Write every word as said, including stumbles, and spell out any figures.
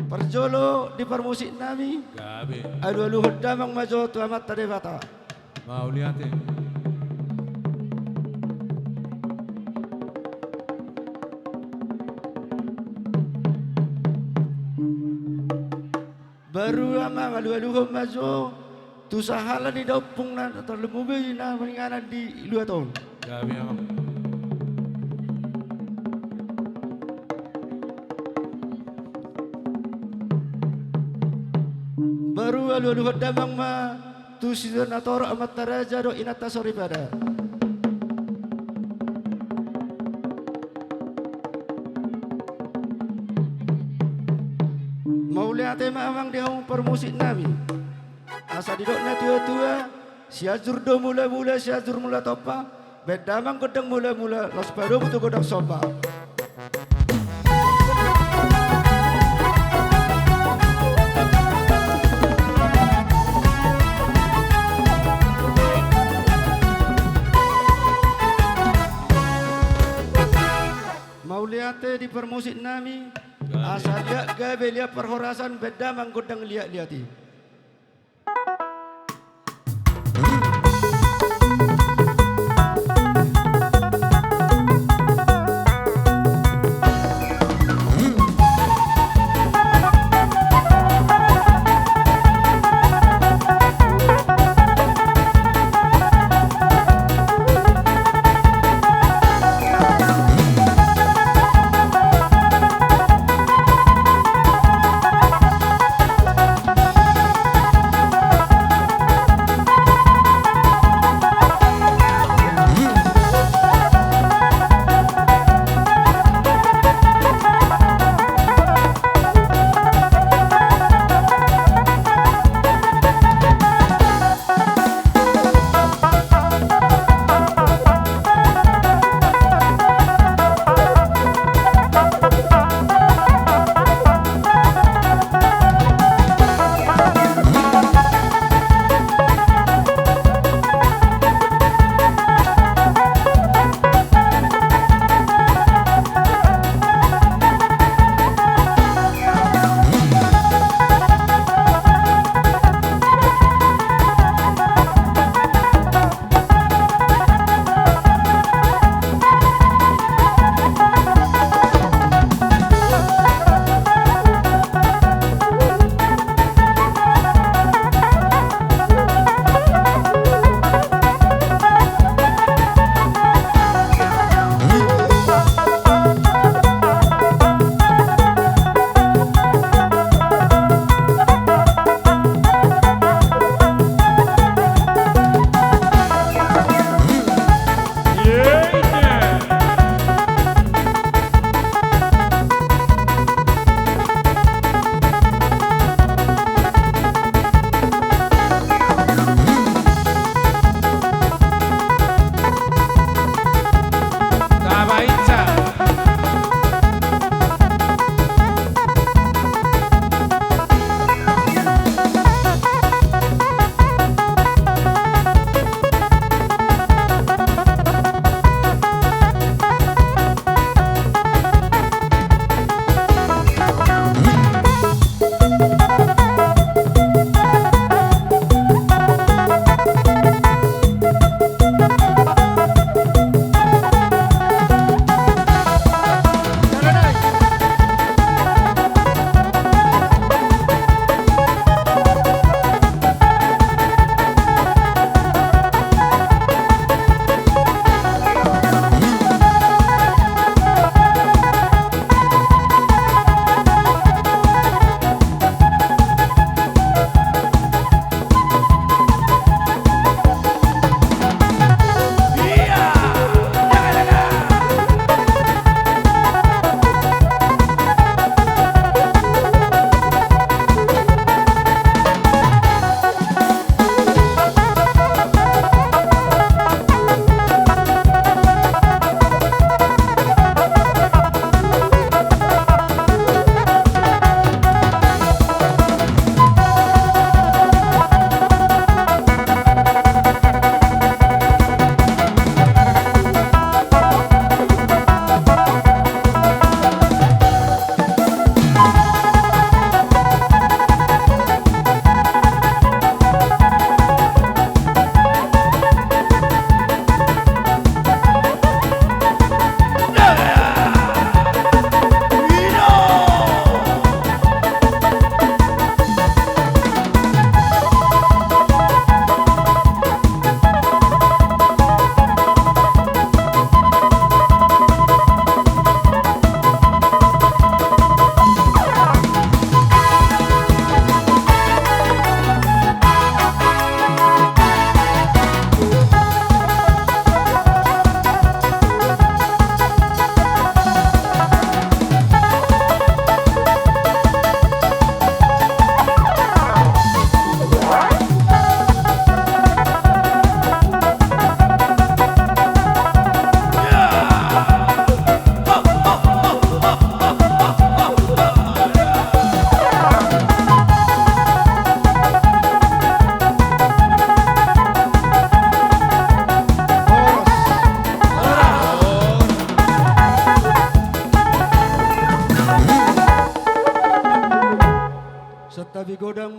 Parjolo di parmusik nami. Gabe. Alualuhon damang ma jo tu Amanta Debata. Mauliate. Baru amang alualuhon ma jo tu sahala ni daompung na tarlumobi na maringanan di luat on. Gabe amang. Baru alualuhon damang ma tu si na torop amanta raja dohot inanta soripada. Mauliate ma amang di hamu parmusik nami. Asa didok natuatua, Sianjur do mulamula, Sianjur mula tompa, baen damang gondang mulamula, laos padomu tu gondang somba. Mauliate di parmusik nami, asa liat gabe liat parhorasan, baen damang gondang liatliat i. Tapi godang